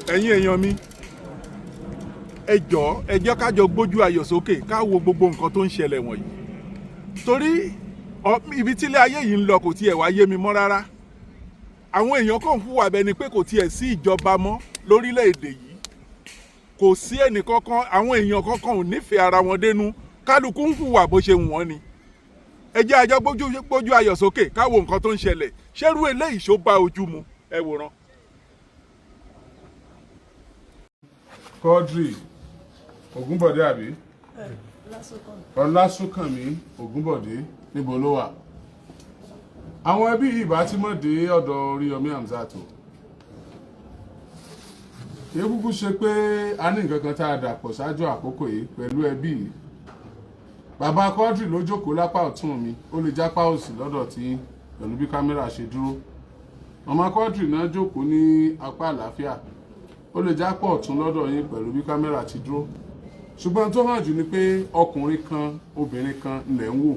Ẹ̀yin èèyàn mi, ẹ jọ̀ọ́, ẹ jẹ́ ká jọ gbójú ayọ̀ sókè, ká wo gbogbo nǹkan tó ń ṣẹlẹ̀ wọ̀nyí, torí ibi tílé ayé yìí ń lọ kò tiẹ̀ wá yé mi mọ́ rárá. Àwọn èèyàn kàn ń hùwà bẹ́ẹ̀ ni pé kò tiẹ̀ sí ìjọba mọ́ lórílẹ̀‐èdè yìí. Kò sí ẹnì kankan, àwọn èèyàn kankan ò nífẹ̀ẹ́ ara wọn dénú. Kálukú ń hùwà bó ṣe wù wọ́n ni. Ẹ jẹ́ a jọ gbójú ayọ̀ sókè, ká wo nǹkan tó ń ṣẹlẹ̀. Ṣérú eléyìí ṣó bá ojú mu? Ẹ wòran. Quadri Ògúnbọ̀dé àbí Ọlásùnkànmí Ògúnbọ̀dé, níbo ló wà? Àwọn ẹbí yìí bá ti mọ̀ dé ọ̀dọ̀ Oríyọmí Hamzat o. Kì í kúkú ṣe pé a ní nǹkan kan tá a dà pọ̀ ṣáájú àkókò yìí pẹ̀lú ẹbí yìí. Bàbá Quadri ló jókòó lápá ọ̀tún mi, ó lè jápá òsì lọ́dọ̀ tí pẹ̀lú bí kámẹ́rà ṣe dúró. Màmá Quadri náà jókòó ní apá àlàáfíà, ó lè jápọ̀ ọ̀tún lọ́dọ̀ yín pẹ̀lú bí kámẹ́rà ti dúró. Ṣùgbọ́n tó hàn jù ni pé ọkùnrin kan, obìnrin kan lẹ̀ ń wò.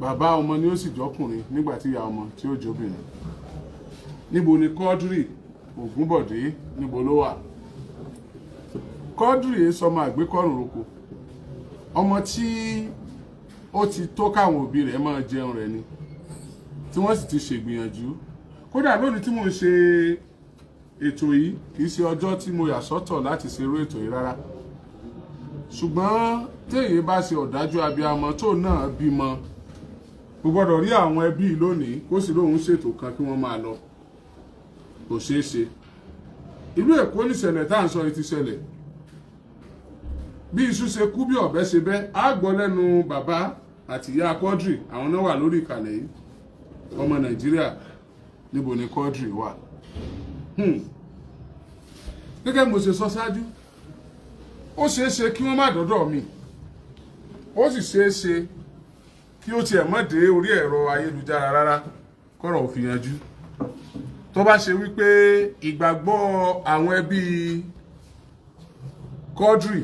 Bàbá ọmọ ni ó sì jọkùnrin nígbà tí ìyá ọmọ tí ó jóbìnrin. Níbo ni Quadri Ògúnbọ̀dé, níbo ló wà? Quadri yìí sọmọ àgbékọ̀rùn roko, ọmọ tí ó ti tó káwọn òbí rẹ̀ máa jẹun rẹ̀ ni, tí wọ́n sì ti ṣègbìyànjú. Kódà lónìí tí mò ń ṣe ètò yìí, kì í ṣe ọjọ́ tí mo yà sọ́tọ̀ láti ṣe irú ètò yìí rárá, ṣùgbọ́n téèyàn bá ṣe ọ̀dájú abiyamọ tó náà bímọ, kò gbọ́dọ̀ rí àwọn ẹbí lónìí kó sì lóun ṣètò kan kí wọ́n máa lọ. Kò ṣeé ṣe. Ìlú Èkó níṣẹ̀lẹ̀ tá à ń sọ yìí ti ṣẹlẹ̀. Bí iṣu ṣe kú, bí ọ̀bẹ ṣe bẹ́, á gbọ́ lẹ́nu bàbá àti ìyá Quadri. Àwọn náà wà lórí ìkàlẹ̀ yìí. Ọmọ Nàìjíríà, níbo ni Quadri wà? Gẹ́gẹ́ bí mo ṣe sọ ṣáájú, ó ṣeé ṣe kí wọ́n má dọ́dọ̀ mi, ó sì ṣeé ṣe kí ó tiẹ̀ má dé orí ẹ̀rọ ayélujára rárá kọ́rọ̀ ò fi yanjú. Tó bá ṣe wípé ìgbàgbọ́ àwọn ẹbí Quadri,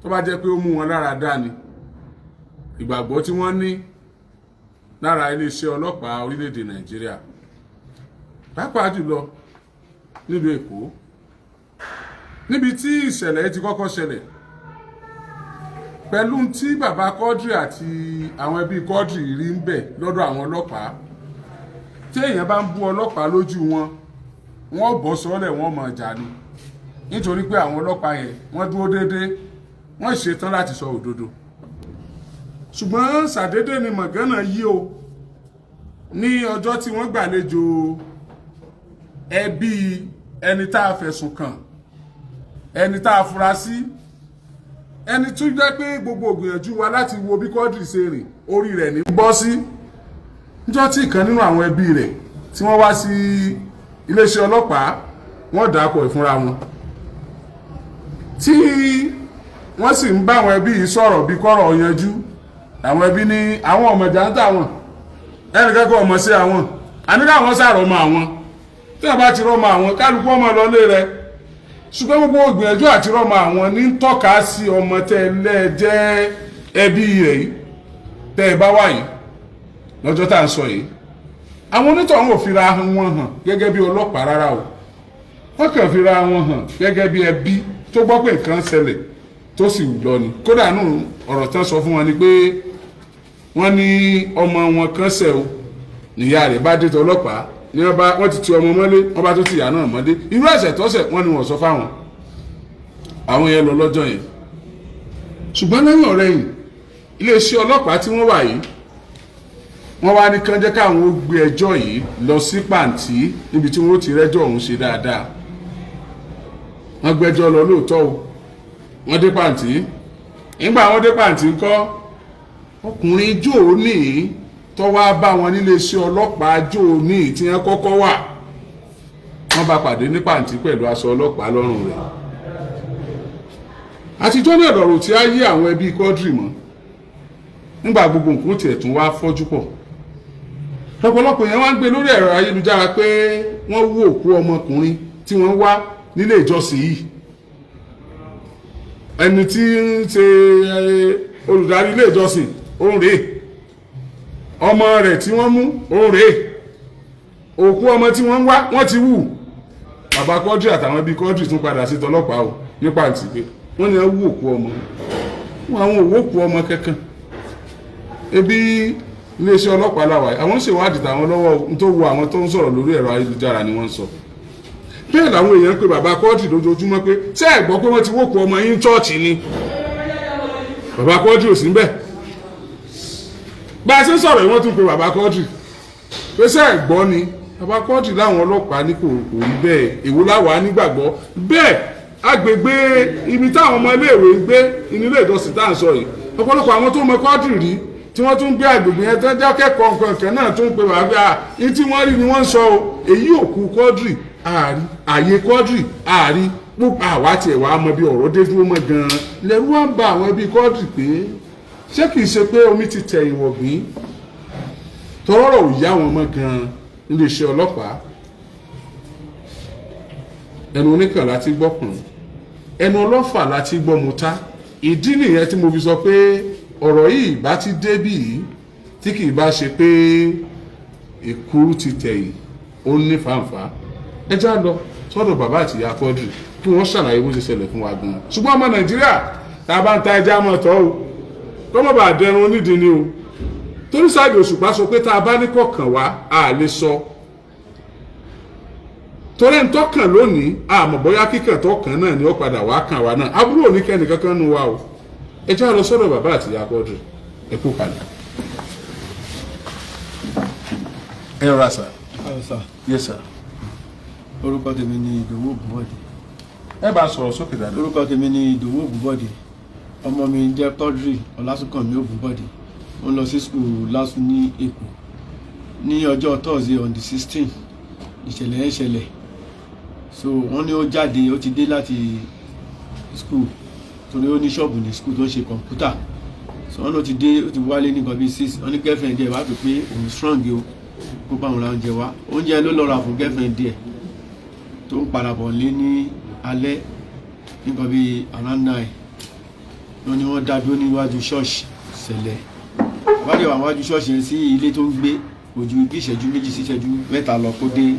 tó bá jẹ́ pé ó mú wọn lára dá ni ìgbàgbọ́ tí wọ́n ní lára iléeṣẹ́ ọlọ́pàá orílẹ̀-èdè Nàìjíríà, pàápàá jùlọ nílùú Èkó níbi tí ìṣẹ̀lẹ̀ ti kọ́kọ́ ṣẹlẹ̀, pẹ̀lú tí bàbá Quadri àti àwọn ẹbí Quadri rí ń bẹ̀ lọ́dọ̀ àwọn ọlọ́pàá. Tí èèyàn bá ń bú ọlọ́pàá lójú wọn, wọ́n bọ́ sọ́lẹ̀, wọ́n mọ̀ jà ni, nítorí pé àwọn ọlọ́pàá yẹn, wọ́n dúró déédéé, wọ́n ṣetán láti sọ òdodo. Ṣùgbọ́n ṣàdédé ni mọ̀gánà yí o. Ní ọjọ́ tí wọ́n gbàlejò ẹbí ẹni tá a fẹ̀sùn kàn, ẹni tá a fura sí, ẹni tó jẹ́ pé gbogbo ògbìyànjú wa láti wo bí Quadri ṣe rìn, orí rẹ̀ ní bọ́ sí, níjọ́ tí ìkan nínú àwọn ẹbí rẹ̀ tí wọ́n wá sí iléeṣẹ́ ọlọ́pàá, wọ́n dàpọ̀ ìfúnra wọn, tí wọ́n sì ń bá àwọn ẹbí yìí sọ̀rọ̀ bí kọ́rọ̀ yanjú. Àwọn ẹbí ní àwọn ọmọ ìjà ń tà wọ́n, ẹnì kẹ́kọ̀ọ́ ọmọ sí àwọn, àní káwọn sàrọ̀ ọmọ àwọn. Tí wọ́n bá ti rọ́mọ àwọn, kálukú ọmọ lọlé rẹ̀. Ṣùgbọ́n gbogbo ìgbìyànjú àti rọ́mọ àwọn ní ń tọ́ka sí ọmọ tẹ́ lẹ́ẹ̀jẹ́ ẹbí rẹ̀ yìí tẹ́ ẹ bá wà yìí lọ́jọ́ tá à ń sọ yìí. Àwọn onítọ̀hún ò fira wọn hàn gẹ́gẹ́ bí ọlọ́pàá rárá o. Wọ́n kàn fira wọn hàn gẹ́gẹ́ bí ẹbí tó gbọ́ pé nǹkan ṣẹlẹ̀ tó sì lọ ni. Kódà nù, ọ̀rọ̀ tán sọ fún wọn ni pé wọ́n ní ọmọ wọn kan ṣẹ̀ o, níyà rẹ̀ bá dé tọ ọlọ́pàá ní wọ́n bá wọ́n ti ti ọmọ mọ́lé, wọ́n bá tó ti ìyá náà mọ́lé. Irú ẹ̀ṣẹ̀ tọ́ṣẹ̀ wọ́n ní wọ́n sọ fáwọn. Àwọn yẹn lọ lọ́jọ́ yẹn. Ṣùgbọ́n lẹ́yìn ọ̀rẹ́yìn, iléeṣẹ́ ọlọ́pàá tí wọ́n wà yìí, wọ́n wá ní kán jẹ́ káwọn ó gbé ẹjọ́ yìí lọ sí pàǹtí níbi tí wọ́n ó ti rẹ́jọ́ ọ̀hún ṣe dáadáa. Wọ́n gbẹ́jọ́ lọ lóòótọ́ o, wọ́n dé pàǹtí. Nígbà wọ́n dé pàǹtí ńkọ́, ọkùnrin jóò ní tó wá bá wọn níléeṣẹ́ ọlọ́pàá jóò ní tí wọ́n kọ́kọ́ wà, wọ́n bá pàdé ní pàǹtí pẹ̀lú aṣọ ọlọ́pàá lọ́rùn rẹ̀. Àtijọ́ náà lọ̀rọ̀ tí á yí àwọn ẹbí Quadri mọ́. Nígbà gbogbo nǹkan tiẹ̀ tún wá fọ́jú pọ̀, lọ́pọ̀lọpọ̀ yẹn wá ń gbé lórí ẹ̀rọ ayélujára pé wọ́n wú òkú ọmọkùnrin tí wọ́n wá nílé ìjọsìn yìí, ẹni tí ń ṣe olùdarí ilé ìjọsìn òun rèé, ọmọ rẹ̀ tí wọ́n mú òun rèé. Òkú ọmọ tí wọ́n ń wá, wọ́n ti wù. Bàbá Quadri àtàwọn ẹbí Quadri tún padà sí tọlọ́pàá o ní pàǹtí pé wọ́n ní wọ́n wú òkú ọmọ wọn. Àwọn òwò òkú ọmọ kankan. Ebi iléeṣẹ́ ọlọ́pàá làwà, àwọn ń ṣèwádìí tàwọn lọ́wọ́. Ohun tó wo àwọn tó ń sọ̀rọ̀ lórí ẹ̀rọ ayélujára ni wọ́n ń sọ. Bẹ́ẹ̀ làwọn èèyàn ń pe bàbá Quadri lójoojúmọ́ pé, ṣé ẹ gbọ́ pé wọ́n ti wókù ọmọ yín chọ́ọ̀chì ni? Bàbá Quadri ò sí ń bẹ̀. Bá a ṣe ń sọ̀rọ̀ yìí, wọ́n tún pe bàbá Quadri pé, ṣé ẹ gbọ́ ni? Bàbá Quadri láwọn ọlọ́pàá ní kò rí bẹ́ẹ̀. Èwo láwàá nígbàgbọ́ bẹ́ẹ̀? Agbègbè ibi táwọn ọmọ iléèwé ń gbé inú ilé ìjọsìn tá à ń sọ yìí, ọ̀pọ̀lọpọ̀ àwọn tó mọ Quadri rí tí wọ́n tún gbé agbègbè yẹn, tó jẹ́ akẹ́kọ̀ọ́ nǹkan kan náà, tún pe bàbá à ní tí wọ́n rí ni wọ́n ń sọ o. Èyí òkú Quadri àárí, àyè Quadri àárí, gbogbo àwa tiẹ̀ wàá mọ bí ọ̀rọ̀ dé dúró mọ́ gan-an. Lẹ́rú wá ń ba àwọn ẹbí Quadri pé ṣé kìí ṣe pé omi ti tẹ̀ ìwọ̀gbìn, tọrọrọ ò yá wọn mọ́ gan-an níléeṣẹ́ ọlọ́pàá. Ẹnu oníkàn láti gbọ́kùn, ẹnu ọlọ́fà láti gbọ́ muta. Ìdí nìyẹn tí mo fi sọ pé ọ̀rọ̀ yìí bá ti débì yìí, tí kì í bá ṣe pé èkúrú ti tẹ̀yìn, ó ní fàǹfà. Ẹ já lọ sọ́dọ̀ bàbá àti ìyá Quadri kí wọ́n ṣàlàyé bó ṣe ṣẹlẹ̀ fún wa gan-an. Ṣùgbọ́n ọmọ Nàìjíríà, tá a bá ń ta ẹja mọ̀ tọ́ o, kọ́mọ̀ bá dẹrun onídìí ni o, torí Saheed Òṣùpá sọ pé tá a bá ní kọ̀ọ̀kan wá, a lè sọ, torí ẹni tọ́kàn lónìí, àmọ́ bóyá kíkàn tọ́kàn náà ni ó padà wá kàn wá náà. Àbúrò ní kẹ́ni kankan nu wa o. Ẹ já lọ sọ́dọ̀ bàbá àti ìyá Quadri. Ẹ kú kalẹ̀. Ẹ rọra sà. Hello, sir. Yes sir. Orúkọ tèmi ni Ìdòwú Ògúnbọ̀dé. Ẹ bá sọ̀rọ̀ sókè dáadáa. Orúkọ tèmi ni Ìdòwú Ògúnbọ̀dé. Ọmọ mi ń jẹ́ Quadri Ọlásùnkànmí Ògúnbọ̀dé. Ó ń lọ sí school LASU ní Èkó. Ní ọjọ́ Thursday on the 16, ìṣẹ̀lẹ̀ yẹn ṣẹlẹ̀. So wọ́n ní ó jáde, ó ti dé láti school, torí ó ní ṣọ́ọ̀bù ní school tó ń ṣe kọ̀ǹpútà. So wọ́n ló ti dé, ó ti wálé ní nǹkan bíi 6. Wọ́n ní girlfriend ẹ̀ wá pè pé òun strong o, kó bá òun ra oúnjẹ wá. Oúnjẹ ló lọ rà fún girlfriend ẹ̀ tó ń padà bọ̀ lé ní alẹ́, nǹkan bíi around 9. Wọ́n ní wọ́n dá dúró níwájú ṣọ́ọ̀ṣì sẹ̀lẹ̀. Àbájọ àwọn wájú ṣọ́ọ̀ṣì yẹn sí ilé tó ń gbé, kò ju bí ìṣẹ́jú 2 sí ìṣẹ́jú 3 lọ kó dé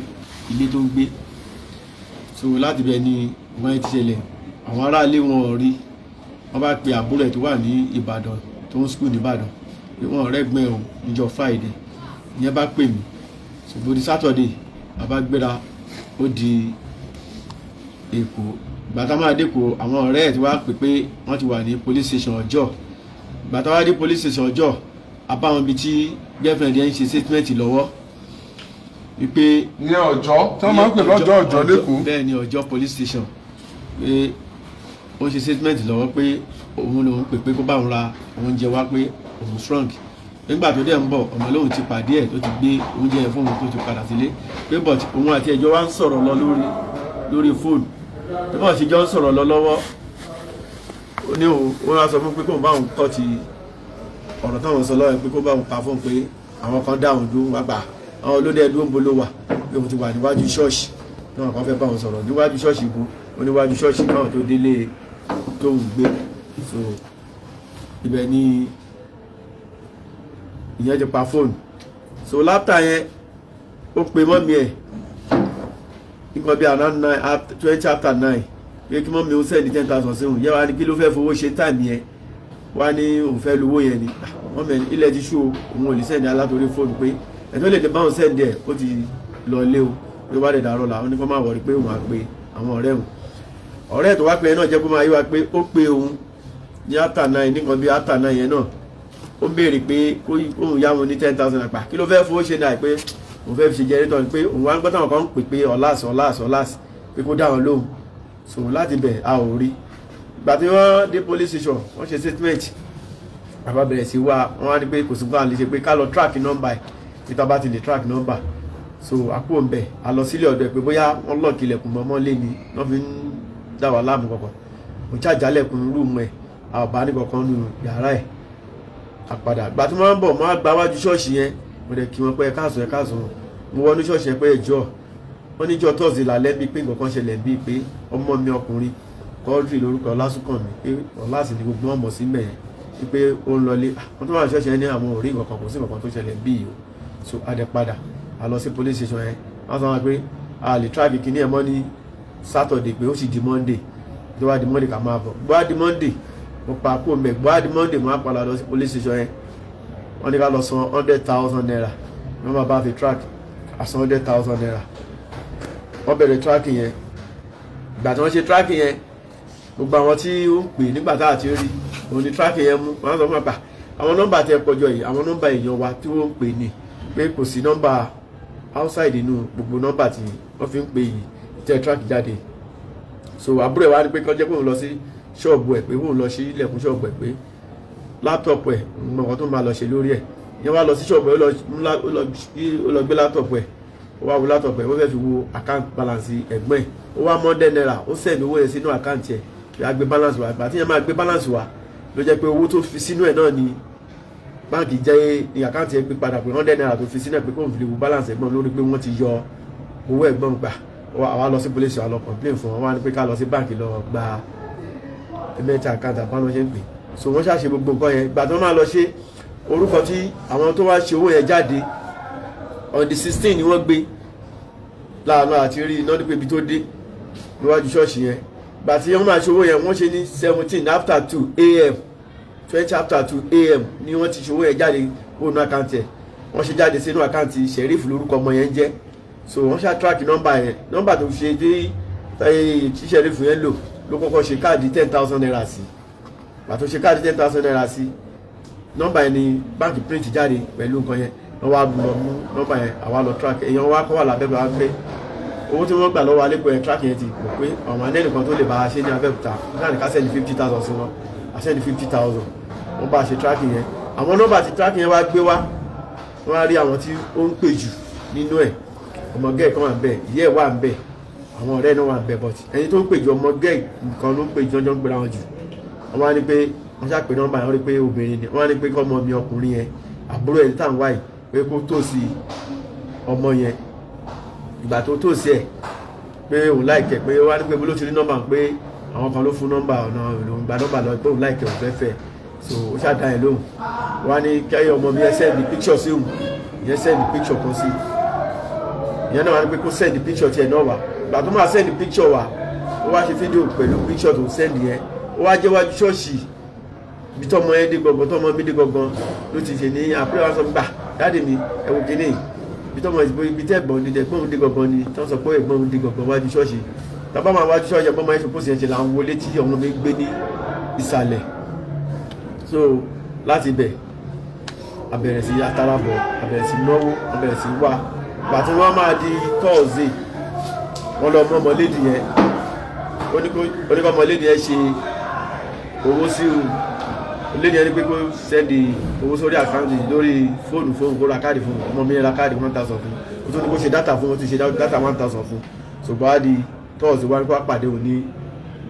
ilé tó ń gbé. So láti bẹ̀ ni wọ́n ti ṣẹlẹ̀. Àwọn aráalé wọn ò rí. Wọ́n bá pe àbúrò ẹ̀ tó wà ní Ìbàdàn, tó ń school ní Ìbàdàn, pé wọ́n rẹ́gbẹ́ òun níjọ́ Friday. Ìyẹn bá pè mí. Ṣùgbọ́n di Saturday, bàbá gbéra, ó di Èkó. Ìgbà tá máa dé Èkó, àwọn ọ̀rẹ́ ẹ̀ ti wá pè pé wọ́n ti wà ní police station Ọjọ́. Ìgbà tá wá dé police station Ọjọ́, a bá wọn bí tí girlfriend yẹn ń ṣe statement lọ́wọ́ wípé Ní ọjọ́ tí wọ́n máa ń pè lọ́jọ́ ọjọ́ lẹ́kọ̀ọ́. Bẹ́ẹ̀ ni, Ọjọ́ police station, pé ó ṣe statement lọ́wọ́ pé òun lòun pè pé kó bá òun ra oúnjẹ wá, pé òun strong. Nígbà tó dẹ̀ ń bọ̀, ọmọ lòun ti pàdé ẹ̀ tó ti gbé oúnjẹ yẹn fún òun, tó ti padà sílé, pé but òun àti ẹjọ́ wa ń sọ̀rọ̀ lọ lórí fóònù. Bí wọ́n ti jọ ń sọ̀rọ̀ lọ lọ́wọ́, ó ní òun ó wá sọ fún pé kóun bá òun kọ́ ti ọ̀rọ̀ táwọn sọ lọ́wọ́, pé kó bá òun pa fóun, pé àwọn kan dá òun dúró wá gbà. Àwọn olóde ẹdúró ń bolo wà, pé òun ti wà níwájú ṣọ́ọ̀ṣì náà, kan fẹ́ bá òun sọ̀rọ̀ níwájú ṣọ́ọ̀ṣì ibo. Ó níwájú ṣọ́ọ̀ṣì náà tó délé tó ń gbé. So ibẹ̀ ni ìyẹn ti pa fóònù. So láfta yẹn, ó pe mummy ẹ̀ nǹkan bíi around 9, 9:20, pé kí mummy ó send 10,000 sí òun. Yẹ wá ní kí ló fẹ́ fowó ṣe time yẹn? Wá ní òun fẹ́ lówó yẹn ni. Mummy ẹ̀ ilẹ̀ ti ṣú o, òun ò lè send alátorí fóònù, pé ẹ̀tọ́ lè dé báwọn send ẹ̀, ó ti lọ lé o, pé wá dẹ̀ dàrọ́ la. Ó ní kó má worry, pé òun á pe àwọn ọ̀rẹ́ òun. Ọ̀rẹ́ tó wá pé náà jẹ́ kó máa yí wa pé ó pe òun ní after 9, nǹkan bíi after 9 yẹn náà. Ó béèrè pé kó òun yá wọn ní 10,000 àpà, kí ló fẹ́ fowó ṣe náà, pé òun fẹ́ fi ṣe generator ni, pé òun wá ń gbọ́ táwọn kan ń pè pé ọ̀làs ọ̀làs ọ̀làs, pé kó dá wọn lóhùn. So láti bẹ̀, a ò rí. Ìgbà tí wọ́n dé police station, wọ́n ṣe statement, bàbá bẹ̀rẹ̀ sí wá. Wọ́n wá ní pé kò sí fún àlè ṣe, pé ká lọ track number ẹ̀, tí tá bá ti lè track number. So àpò ń bẹ̀, a lọ sílé ọ̀dọ̀ ẹ̀ pé bóyá wọ́n lock ilẹ̀kùn mọ́mọ́ lé ni wọ́n fi ń dá wa láàmú kankan. Mo ṣàjálẹ̀kùn room ẹ̀, a ò bá ní kankan nù yàrá ẹ̀. Àpàdà ìgbà tí wọ́n ń bọ̀, mo á gba wájú ṣọ́ọ̀ṣì yẹn. Mo dẹ̀ kí wọ́n pé ẹ káàsán, ẹ káàsán. Mo wọnú ṣọ́ọ̀ṣì yẹn pé ẹjọ́, wọ́n níjọ́ Thursday lálẹ́ bíi pé nǹkan kan ṣẹlẹ̀, bíi pé ọmọ mi ọkùnrin, Quadri lórúkọ Ọlásùnkànmí, pé Ọlásì ni gbogbo wọn mọ̀ sí mẹ́yẹn, wípé ó ń lọlé. Wọ́n tó wà ní ṣọ́ọ̀ṣì yẹn ní àwọn ò rí nǹkan kan, kò sí nǹkan kan tó ṣẹlẹ̀ bíi o. So a dẹ̀ padà, A lọ sí police station yẹn, wọ́n sọ wọn pé a lè track kìíní ẹ̀ mọ́ ní Saturday, pé ó sì di Monday. Tó bá di Monday, ká máa bọ̀. Gbọ́ á di Monday, mo pa kó mẹ́. Gbọ́ á di Monday, mo á padà lọ sí police station yẹn. Wọ́n ní ká lọ san ₦100,000, wọ́n máa bá fi track. A san ₦100,000, wọ́n bẹ̀rẹ̀ tracking yẹn. Ìgbà tí wọ́n ṣe tracking yẹn, gbogbo àwọn tí ó ń pè nígbà tá a ti rí òun ni tracking yẹn mú. Wọ́n sọ fún wa pa àwọn nọ́mbà tí ẹ kọjọ yìí, àwọn nọ́mbà èèyàn wa tí wọ́n ń pè ní pé kò sí nọ́mbà outside inú gbogbo nọ́mbà tí wọ́n fi ń pè yìí tẹ́ track jáde. So àbúrò ẹ̀ wá ní pé kó jẹ́ pé òun lọ sí ṣọ́ọ̀bù ẹ̀, pé òun lọ sí ilẹ̀kùn ṣọ́ọ̀bù ẹ̀, pé laptop ẹ̀ nǹkan tó máa lọ ṣe lórí ẹ̀. Ìyẹn wá lọ sí ṣọ́ọ̀bù ẹ̀, ó lọ gbé laptop ẹ̀, ó wá wo laptop ẹ̀, ó fẹ́ fi wo account balance ẹ̀gbọ́n ẹ̀. Ó wá ₦100, ó send owó yẹn sínú account ẹ̀ bí a gbé balance wá. Ìgbà tí yẹn máa gbé balance wá, ló jẹ́ pé owó tó fi sínú ẹ̀ náà ni báńkì jẹ́ ní account yẹn gbé padà, pé ₦100 tó fi sínú ẹ̀, pé kóun fi lè wo balance ẹ̀gbọ́n lórí pé wọ́n ti yọ owó ẹ̀gbọ́n gbà. Àwa lọ sí police, àwa lọ complain fún wọn. Wọ́n á ní pé ká lọ sí báńkì lọ gba payment account àbáná ṣe ń pè. So wọ́n ṣàṣe gbogbo nǹkan yẹn. Ìgbà tó máa lọ ṣe, orúkọ tí àwọn tó wá ṣe owó yẹn jáde, on the 16 ni wọ́n gbé láàánú àti rí iná nípa ibi tó dé níwájú ṣọ́ọ̀ṣì yẹn. Ìgbà tí wọ́n máa ṣe owó yẹn, wọ́n ṣe ní 2:17 a.m., 2:20 a.m. ni wọ́n ti ṣe owó yẹn jáde kó nu account ẹ̀. Wọ́n ṣe jáde sínú account Sheriff, lórúkọ ọmọ yẹn jẹ́. So wọ́n ṣá track nọ́mbà yẹn. Nọ́mbà tó ṣe dé tí Sheriff yẹn lò ló kọ́kọ́ ṣe káàdì ₦10,000 sí. Pàtó ṣe káàdì ₦10,000 sí, nọ́mbà yẹn ni báńkì print jáde pẹ̀lú nǹkan yẹn. Wọ́n wá lọ mú nọ́mbà yẹn, àwa lọ track. Èèyàn wa kọ́ wà lábẹ́gbẹ́ wa pé owó tí wọ́n gbà lọ́wọ́ alẹ́kọ̀ọ́ yẹn, track yẹn ti mọ̀ pé àwọn anẹ́nìkan tó lè bá a ṣe ní Abẹ́òkúta náà ní ká send 50,000 sí wọn. A send 50,000, wọ́n bá a ṣe track yẹn. Àwọn nọ́mbà tí track yẹn wá gbé wá, wọ́n á rí àwọn tí ó ń pè jù nínú ẹ̀. Ọmọ gẹ́ẹ̀ kan wà ń bẹ̀, ìyá ẹ̀ wà ń bẹ̀, àwọn ọ̀rẹ́ náà wà ń bẹ̀, but ẹni tó ń pè jù, ọmọ gẹ́ẹ̀ nǹkan ló ń pè jù, ọjọ́ ń pera wọn jù. Wọ́n wá ní pé wọ́n ṣàpè nọ́mbà yẹn, wọ́n rí pé obìnrin ni. Wọ́n wá ní pé kọ́ ọmọ mi ọkùnrin yẹn, àbúrò ẹ̀ tá à ń wáyìí, pé kó tòsí ọmọ yẹn. Ìgbà tó tòsí ẹ̀, pé òun like ẹ̀, pé wá ní pé bó ló ti rí nọ́mbà, pé àwọn kan ló fún nọ́mbà, ọ̀nà òun gba nọ́mbà lọ, pé òun like ẹ̀, òun fẹ́ fẹ́. So ó ṣàdá ẹ̀ lóhùn. Wá ní kẹ́yìn ọmọ mi ẹ send picture sí òun. Ìyẹn send picture kan sí. Ìyẹn náà wá ní pé kó send picture tiẹ̀ náà wá. Ìgbà tó máa send picture wá, ó wá ṣe fídíò pẹ̀lú picture tó send yẹn. Ó wá jẹ́ wájú ṣọ́ọ̀ṣì ibi tọ́mọ yẹn dé gangan, tọ́mọ mi dé gangan ló ti ṣe ní àpẹẹrẹ. Wá sọ gbà, "Daddy mi, ẹ wo kíní ibi tọ́mọ, ibi tẹ́ ẹ̀gbọ́n dé, ẹ̀gbọ́n dé gangan ni." Tọ́ sọ pé ẹ̀gbọ́n dé gangan wájú ṣọ́ọ̀ṣì tàbá máa wájú ṣọ́ọ̀ṣì, ẹ̀gbọ́n máa ń ṣe pósì yẹn ṣe là ń wọlé tí ọmọ mi gbé ní ìsàlẹ̀. So láti ibẹ̀, a bẹ̀rẹ̀ sí atarabọ̀, a bẹ̀rẹ̀ sí náwó, a bẹ̀rẹ̀ sí wá. Gbà tí wọ́n máa di Thursday, wọ́n lọ mọ́ ọmọlédì yẹn. Ó ní kó ọmọlédì yẹn ṣe owó sí o. Lédì yẹn ní pé kó send owó sórí account lórí fóònù fóònù, kó ra káàdì fún ọmọ mi. Ra káàdì 1,000 fún o, tún ní kó ṣe data fún o, ti ṣe data 1,000 fún. Ṣùgbọ́n á di Thursday, wọ́n ní kó pàdé òní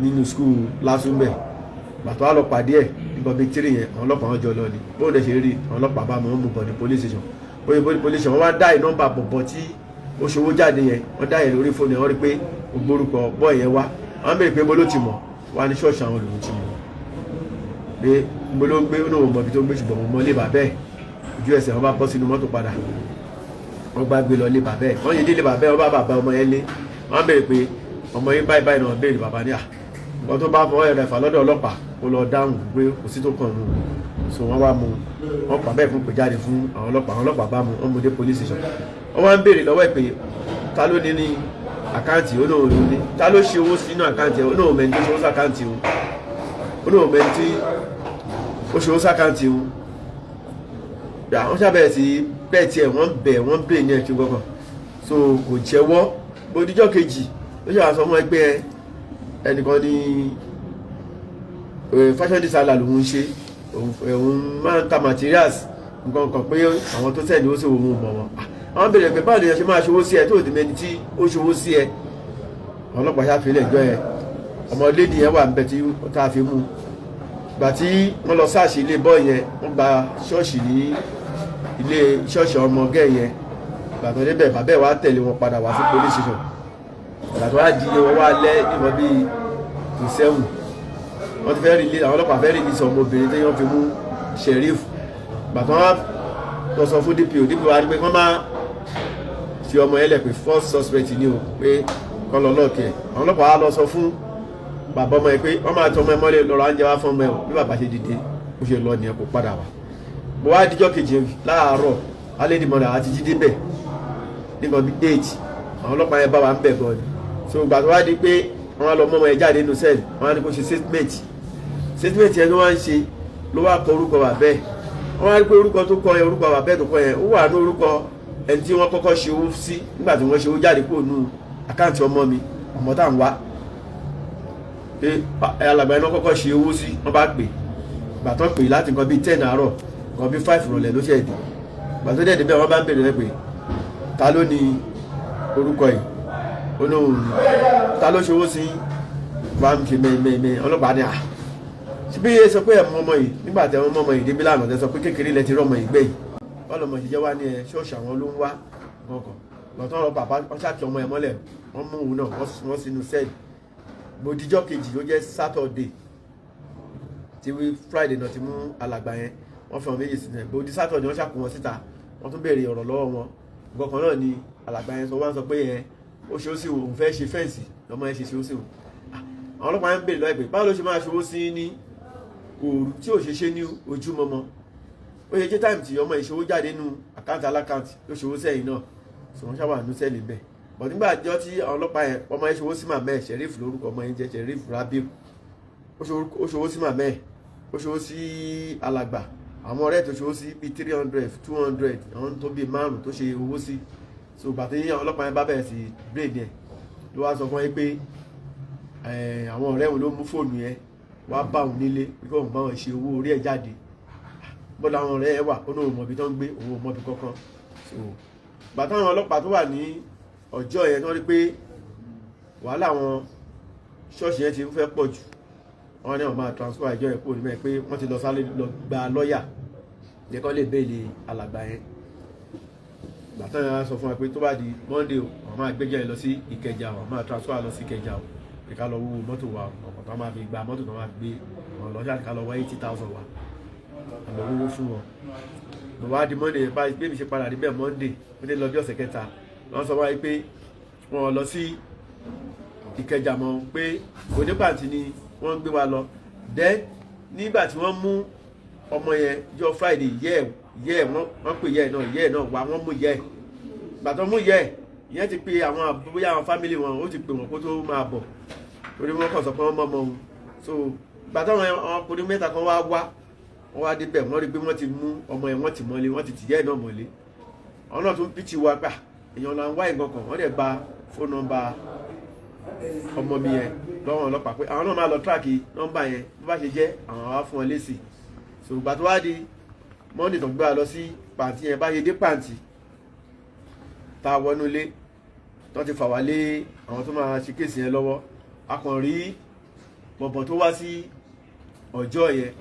nínú school lásùnbẹ̀. Gbàtọ́ á lọ pàdé ẹ̀ nígbà bíi 3 yẹn, àwọn ọlọ́pàá wọn jọ lọ ni. Bóun dẹ̀ ṣe rí àwọn ọlọ́pàá bá wọn mú bọ̀ ní police station. Bóyá bóyá police station, wọ́n wá dá ìnọ́mbà bọ̀bọ̀ tí ó ṣòwò jáde yẹn. Wọ́n dá yẹn lórí fóònù yẹn, wọ́n rí pé gbórúkọ bọ́ọ̀ yẹn wá. Wọ́n béèrè pé bó ló ti mọ̀ wá. Ní ṣọ́ọ̀ṣì àwọn lòun ti mọ̀. Pé mo ló ń gbé, ó náà mọ̀ ibi tó ń gbé, ṣùgbọ́n mo mọ ilé bàbá ẹ̀. Ojú ẹsẹ̀, wọ́n bá bọ́ sínú mọ́tò padà, wọ́n gbá gbé lọ ilé bàbá ẹ̀. Wọ́n yé délé bàbá ẹ̀, wọ́n bá bàbá ọmọ yẹn lé. Wọ́n béèrè pé ọmọ yín báyìí báyìí náà. Béèrè bàbá ní à nǹkan tó bá fọwọ́ ẹ̀rọ ẹ̀fà lọ́dọ̀ ọlọ́pàá, kó lọ dáhùn, pé kò sí tó kàn mú. So wọ́n wá mú, wọ́n pa bẹ́ẹ̀ fún pè jáde fún àwọn ọlọ́pàá. Àwọn ọlọ́pàá bá mú, wọ́n mú dé police station. Wọ́n wá ń béèrè lọ́wọ́ ẹ̀ pé ta ló ní ní account. Ó lóun ló ní. Ta ló ṣe owó sínú account ẹ̀? Ó lóun mẹ́ni tó ṣe owó sí account òun. Ó lóun mẹ́ni tí ó ṣe owó sí account òun. Àwọn ṣàbẹ̀rẹ̀ sí bẹ́ẹ̀ tiẹ̀, wọ́n bẹ̀, wọ́n bẹ̀ ní ẹ̀kí gbọ́kàn, so kò jẹ́wọ́. Bódíjọ́ kejì ó ṣe àṣọ fún ẹgbẹ́ ẹnìkan ní fashion designer lòun ń ṣe, òun máa ń ta materials nǹkan kan, pé àwọn tó send owó sí òun mọ̀ wọn. Àwọn béèrè pé báwo ni ẹ ṣe máa ṣòwò sí ẹ tó di mẹni tí ó ṣòwò sí ẹ? Àwọn ọlọ́pàá ṣàfihàn ìjọ yẹn. Ọmọ lady yẹn wà níbẹ̀ tí tá a fi mú. Gbà tí wọ́n lọ search ilé boy yẹn, wọ́n gba ṣọ́ọ̀ṣì ní ilé ṣọ́ọ̀ṣì ọmọ gẹ́ yẹn. Gbà tó débẹ̀, bàbá ẹ̀ wá tẹ̀lé wọn padà wá sí police station. Gbà tó wá di wọn wá lẹ́ ìwọ̀n bíi 6:50, wọ́n ti fẹ́ release, àwọn ọlọ́pàá fẹ́ release ọmọbìnrin tí wọ́n fi mú Sheriff. Gbà tó wá lọ sọ fún DPO, DPO wá ní pé wọ́n máa Fi ọmọ yẹn lẹ̀ pé first suspect ni o, pé kọ́ lọ lock ẹ̀. Àwọn ọlọ́pàá wa lọ sọ fún bàbá ọmọ yẹn pé wọ́n máa tọ ọmọ ẹ mọ́lẹ̀, lọ́rọ̀ oúnjẹ wá fún ọmọ ẹ o. Bí bàbá ṣe dìde ó ṣe lọ nìyẹn, kó padà wá. Mo wá díjọ́ kejì láàárọ̀ alẹ́dìmọ̀dà àti jíde bẹ̀ nígbà bíi 8, àwọn ọlọ́pàá yẹn bá wa ń bẹ̀ gan ni. So ìgbà tó wá di pé wọ́n á lọ mọ́ ọmọ yẹn jáde nínú cell, wọ́n á ní kó ṣe statement. Statement yẹn ló wá ń ṣe, ló wá kọ orúkọ bàbá ẹ̀. Wọ́n wá rí pé orúkọ tó kọ yẹn, orúkọ bàbá ẹ̀ tó kọ yẹn, ó wà ní orúkọ ẹni tí wọ́n kọ́kọ́ ṣe owó sí nígbà tí wọ́n ṣe owó jáde kúrò nínú account ọmọ mi, ọmọ tá à ń wá, pé alàgbà yẹn kọ́kọ́ ṣe owó sí. Wọ́n bá pè, gbà tán pè láti nǹkan bíi 10 àárọ̀, nǹkan bíi 5 ìrọ̀lẹ́ ló ṣe dé. Gbà tó dẹ̀ débẹ̀, wọ́n bá ń bèrè rẹ pé ta ló ní orúkọ yìí? Ó ní òun. Ta ló ṣe owó sí? Wà ń ṣe mẹ́ẹ̀mẹ́ẹ̀mẹ́. Ọlọ́pàá ní à síbí ẹ sọ pé ẹ mọ ọmọ yìí nígbà tẹ ọmọ ọmọ yìí débi lánàá, tẹ sọ pé kékeré lẹ ti rí ọmọ yìí gbẹ̀yìn. Wọ́n lọ́mọ yìí jẹ́ wá ní ẹ ṣọ́ọ̀ṣì àwọn ló ń wá kọ̀ọ̀kan lọ́tọ́. Ọ̀rọ̀ bàbá wọ́n ṣàkí ọmọ ẹ mọ́lẹ̀, wọ́n mú òun náà, wọ́n sínú cell. Gbòdìjọ́ kejì ló jẹ́ Saturday tí Friday náà ti mú alàgbà yẹn, wọ́n fi wọn méjì sínú ẹ̀. Gbòdì Saturday, wọ́n ṣàkó wọn síta, wọ́n tún béèrè ọ̀rọ̀ lọ́wọ́ wọn. Nǹkan kan náà ni alàgbà yẹn sọ. Wọ́n sọ pé yẹn ó ṣe ó sì òun fẹ́ ṣe fence lọ́mọ yẹn ṣe ṣe ó sì òun. Àwọn ọlọ́pàá yẹn ń béèrè lọ́wọ́ ẹ̀ pé báwo ló ṣe máa ṣòwò sí ní òru tí ò ṣe ṣe ní ojúmọmọ? Ó ṣe jẹ́ time tí ọmọ ìṣòwò jáde nínú account aláccount ló ṣòwò sẹ́yìn náà. So wọ́n ṣàwà nú cell bẹ́ẹ̀. But nígbà àjọ tí àwọn ọlọ́pàá yẹn, ọmọ yẹn ṣòwò sí màmá ẹ̀, Sheriff lórúkọ ọmọ yẹn jẹ́, Sheriff Rabiu. Ó ṣòwò sí màmá ẹ̀, ó ṣòwò sí alàgbà, àwọn ọ̀rẹ́ tó ṣòwò sí bíi 300, 200, àwọn tó bíi márùn tó ṣe owó sí. So bàtí àwọn ọlọ́pàá yẹn bá bẹ̀rẹ̀ sí braid yẹn, ló wá sọ fún yẹn pé àwọn ọ̀rẹ́ òun ló mú fóònù yẹn wá bá òun nílé pé kí òun bá wọn ṣe owó orí ẹ̀ jáde. Bọ́dọ̀ àwọn ọ̀rẹ́ ẹ̀ wà, ó ní òun mọ̀bí tó ń gbé, òun ò mọ̀bí kankan. So bàtà àwọn ọlọ́pàá tó wà ní ọjọ́ yẹn tó rí pé wàhálà àwọn ṣọ́ọ̀ṣì yẹn ti ń fẹ́ pọ̀ jù, wọ́n ní àwọn máa transfer ìjọ yẹn kúrò níbẹ̀, pé wọ́n ti lọ sáré lọ gba lọ́ọ̀yà jẹ́ kó lè bail alàgbà yẹn. Gbàtà yẹn wá sọ fún wa pé tó bá di Monday o, àwọn máa gbẹ́jọ́ yẹn lọ sí Ìkẹjà, àwọn máa transfer lọ sí Ìkẹjà o, pé ká lọ wú mọ́tò wa, ọkọ̀ tó máa fi gba mọ́tò tó máa gbé wọn lọ ṣáà, ká lọ wá 80,000 wa, àlọ́ owó fún wọn. Mo wá di Monday báyìí, bí èmi ṣe padà níbẹ̀ Monday, mo dé lọ bí ọ̀sẹ̀ kẹta, wọ́n sọ wáyé pé wọ́n lọ sí Ìkẹjà mọ́, pé Onípàǹtí ni wọ́n ń gbé wa lọ. Then nígbà tí wọ́n mú ọmọ yẹn jọ Friday, yẹ́ yẹ́ wọ́n pè yẹ́ náà, yẹ́ náà wá, wọ́n mú yẹ́. Gbàtọ́ mú yẹ́ ìyẹn ti pe àwọn bóyá àwọn family wọn, ó ti pè wọ́n kó tó máa bọ̀, torí wọ́n kàn sọ pé wọ́n mọ́ ọmọ òun. So gbàtọ́ àwọn ọkùnrin mẹ́ta kan wá wá, wọ́n wá débẹ̀, wọ́n rí pé wọ́n ti mú ọmọ yẹn, wọ́n ti mọ́lé, wọ́n ti tìyẹ́ náà mọ́lé. Àwọn náà tún pìtì wa gbà èèyàn là ń wá nǹkan kan. Wọ́n dẹ̀ gba phone number ọmọ mi yẹn lọ́wọ́ ọlọ́pàá, pé àwọn náà máa lọ track nọ́mbà yẹn, bó bá ṣe jẹ́ àwọn wá fún wọn lésì. So ìgbà tó wá di Monday tó gbé wa lọ sí pàǹtí yẹn, bá ṣe dé pàǹtí tá a wọnú ilé tó ti fà wá lé àwọn tó máa ṣe case yẹn lọ́wọ́, a kàn rí bọ̀bọ̀ tó wá sí ọjọ́ yẹn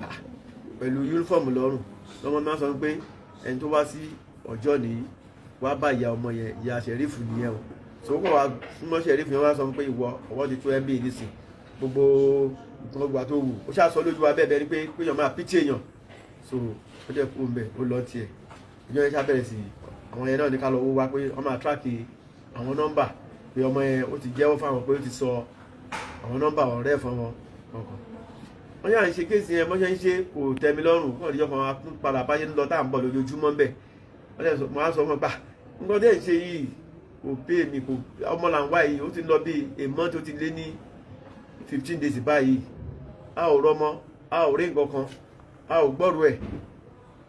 pẹ̀lú uniform lọ́rùn. Lọ́mọ máa sọ pé ẹni tó wá sí ọjọ́ nìyí wá bá ìyá ọmọ yẹn, ìyá Sheriff nìyẹn o. So kò wá súnmọ́ Sheriff yẹn, wá sọ pé ìwọ ọwọ́ ti tó ẹ́ bí nísìn, gbogbo nǹkan gbà tó wù ó ṣáà sọ lójú wa bẹ́ẹ̀ bẹ́ẹ̀ ni pé èèyàn máa pítí èèyàn. So ó dẹ̀ kú mbẹ̀, ó lọ tiẹ̀. Ìjọ yẹn ṣá bẹ̀rẹ̀ sí àwọn yẹn náà ní ká lọ wó wá, pé wọ́n máa track àwọn nọ́mbà, pé ọmọ yẹn ó ti jẹ́wọ́ fáwọn pé ó ti sọ àwọn nọ́mbà ọ̀rẹ́ fún wọn kọ̀ọ̀kan. Wọ́n yà ń ṣe case yẹn, bọ́n ṣe ń ṣe kò tẹ́ mi lọ́rùn. Kọ́ ìdíjọ́ kan wá padà báyé ń lọ tá à ń bọ̀ lójoojúmọ́ ń bẹ̀, wọ́n dẹ̀ sọ, mo á sọ fún ọ pa nǹkan tẹ́ ń ṣe yìí kò pé mi, kò ọmọ là ń wá yìí, ó ti lọ bí a month, ó ti lé ní 15 days báyìí, a ò rọmọ, a ò rí nǹkan kan, a ò gbọ́rù ẹ̀.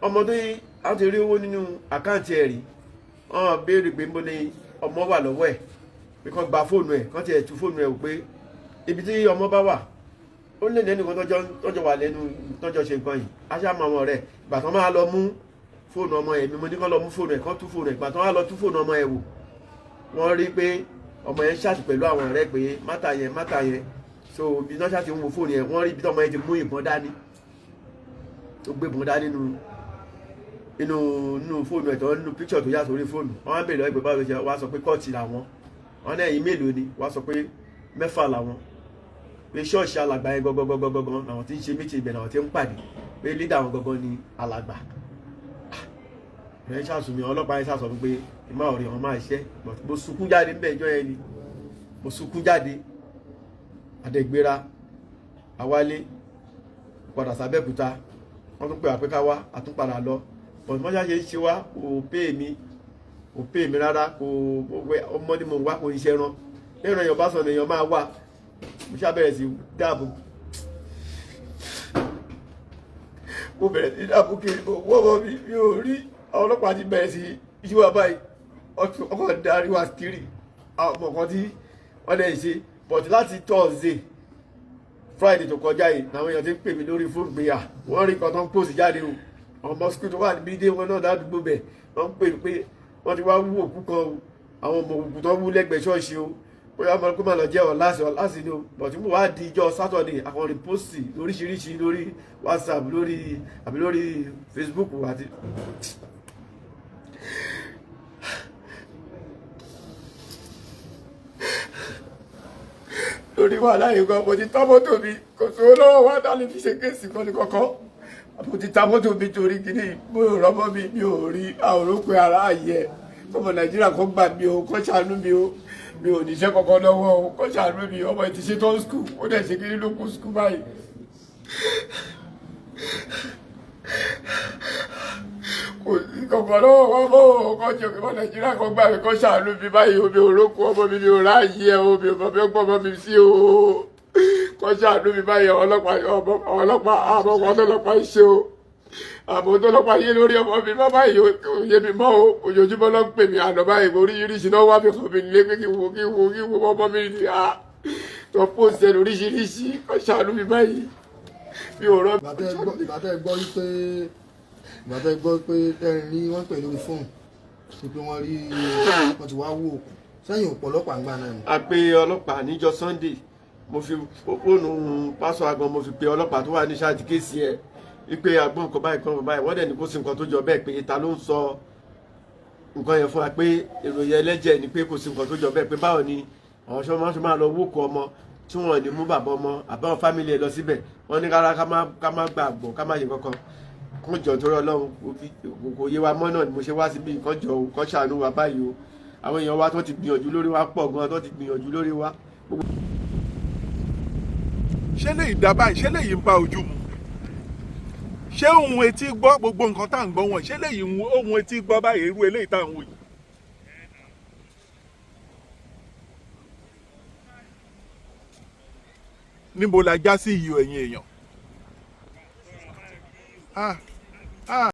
Ọmọ tó yí a ti rí owó nínú account ẹ̀ rí, wọ́n béèrè pé mo ní ọmọ wà lọ́wọ́ ẹ̀, pé kán gba fóònù ẹ̀, kán tiẹ̀ tú fóònù ẹ̀ wò, pé ibi tí ọmọ bá wà, ó lè lẹ́nu kan tọ́jọ́ wà lẹ́nu tọ́jọ́ ṣe nǹkan yìí, aṣá mọ ọmọ rẹ̀. Ìgbà tán máa lọ mú fóònù ọmọ ẹ̀ mi, mo ní kán lọ mú fóònù ẹ̀, kán tú fóònù ẹ̀. Ìgbà tán máa lọ tú fóònù ọmọ ẹ̀ wò, wọ́n rí pé ọmọ yẹn chat pẹ̀lú àwọn ọ̀rẹ́ pé matter yẹn, matter yẹn. So ibi náà chat ń wo fóònù yẹn, wọ́n rí ibi tí ọmọ yẹn ti mú ìbọn dání, tó gbé ìbọn dání nínú fóònù ẹ̀ tó nínú picture tó yà sórí fóònù. Wọ́n á bèèrè lọ́wọ́ ìpè báwo ló ṣe wá, sọ pé kóòtù làwọn. Wọ́n náà yìí mélòó ni wá, sọ pé mẹ́fà làwọn, pé ṣọ́ọ̀ṣì alàgbà yẹn gangan làwọn tí ń ṣe méjì, ibẹ̀ làwọn tí ń pàdé, pé leader àwọn gangan ni alàgbà rẹ̀. Ṣàṣùmí ọlọ́pàá yẹn ṣàṣọ fún pé Kí n má rí wọn máa ṣẹ́. But mo sunkún jáde níbẹ̀ ìjọ yẹn ni, mo sunkún jáde. Adẹ́gbéra, awálé padà sábẹ́òkúta. Wọ́n tún pè wá pé ká wá, a tún padà lọ. But mọ́ṣá ṣe ń ṣe wá, kò pè mí, kò pè mí rárá. Kò ọmọ ni mò ń wá, kò ń ṣe ẹran lẹ́yìn èèyàn bá sọ̀nà, èèyàn máa wà. Mo ṣá bẹ̀rẹ̀ sí dáàbò, mo bẹ̀rẹ̀ sí dáàbò kiri. Mo wọ́ ọmọ mi, mi ò rí. Àwọn ọlọ́pàá ti bẹ̀rẹ̀ sí yí wa báyìí, ọkọ̀ darí wa kiri. Àwọn ọmọ kan tí wọ́n dẹ̀ ṣe, but láti Thursday, Friday tó kọjá yìí làwọn èèyàn ti ń pè mí lórí fóònù pé à wọ́n rí nǹkan tó ń post jáde o. Àwọn ọmọ school tó wà níbi dé wọn náà ládùúgbò bẹ̀, wọ́n ń pè mí pé wọ́n ti wá wú òkú kan o, àwọn ọmọ òkú tó wú lẹ́gbẹ̀ẹ́ ṣọ́ọ̀ṣì o, bóyá ọmọ kó má lọ jẹ́ ọ̀làsì ọ̀làsì ni o. But mo wá di ijọ́ Saturday, àwọn repost lóríṣiríṣi lórí WhatsApp, lórí àbí lórí Facebook àti. Lórí wàhálà yìí gan, mo ti ta mọ́tò mi. Kò sówó lọ́wọ́ wa tá lè fi ṣe case kan ní kọ́kọ́. Mo ti ta mọ́tò mi torí kíní. Mo ò rọ́mọ́ mi, mi ò rí àwòrán pé ara àyẹ ọmọ Nàìjíríà kò gbà mí o, kò ṣàánú mi o. Mi ò níṣẹ́ kankan lọ́wọ́ o, kò ṣàánú mi. Ọmọ ti ṣe tán school, ó dẹ̀ ṣe kíní ló kú school báyìí. Kò sí kankan lọ́wọ́ wọn mọ́ o. Kò jẹ́ kí ọmọ Nàìjíríà kò gbà mí, kò ṣàánú mi báyìí o. Mi ò rókun ọmọ mi, mi ò ráàyè ẹ o. Mi ò mọ bí ó gbọ́ ọmọ mi sí o. Kò ṣàánú mi báyìí. Ọlọ́pàá, ọlọ́pàá, àmọ́ ọkọ̀ ọlọ́pàá ń ṣe o, àmọ́ tó lọ́pàá yé lórí ọmọ mi má báyìí, ò yé mi mọ́ o. Ojoojúmọ́ ló ń pè mí àná báyìí, oríṣiríṣi náà wá fi kàn mí nílé pé kí wo, kí wo, kí wo ọmọ mi ní à tó post ẹ̀ lóríṣiríṣi. Kò ṣàánú mi báyìí, mi ò rọ. Ìgbà tẹ́ gbọ́ pé ẹ rí wọ́n pè lórí fóònù pé wọ́n rí, wọ́n ti wá wú òkú sẹ́yìn, òpó ọlọ́pàá ń gbà náà ni? A pe ọlọ́pàá níjọ́ Sunday. Mo fi fóònù pásọ agan, mo fi pe ọlọ́pàá tó wà ní ṣáàtì case ẹ̀ wípé agbọ́n nǹkan báyìí, nǹkan báyìí. Wọ́n dẹ̀ ní kó sí nǹkan tó jọ bẹ́ẹ̀, pé ta ló ń sọ nǹkan yẹn fún wa, pé ìròyìn ẹlẹ́jẹ̀ ni, pé kò sí nǹkan tó jọ bẹ́ẹ̀, pé báwo ni àwọn ṣọ́ máa ń ṣe máa lọ wókò ọmọ tí wọ́n ní mú bàbá ọmọ àbáwọn family ẹ̀ lọ síbẹ̀. Wọ́n ní rárá, ká má gbàgbọ́, ká má ṣe kankan. Kán jọ, torí Ọlọ́run, kò yé wa mọ́ náà ni mo ṣe wá síbí. Kán jọ o, kán ṣàánú wa báyìí o. Àwọn èèyàn wa tó ti gbìyànjú lórí wa pọ̀ gan, tó ti gbìyànjú lórí wa. Ṣé lè dá báyìí? Ṣé lèyí ń bá ojú mu? Ṣé ohun etí gbọ́, gbogbo nǹkan tá à ń gbọ́ wọn, ṣé lèyí ohun etí gbọ́ báyìí, irú eléyìí tá à ń wò yìí? Níbo la já sí iyò, ẹ̀yin èèyàn? Ah.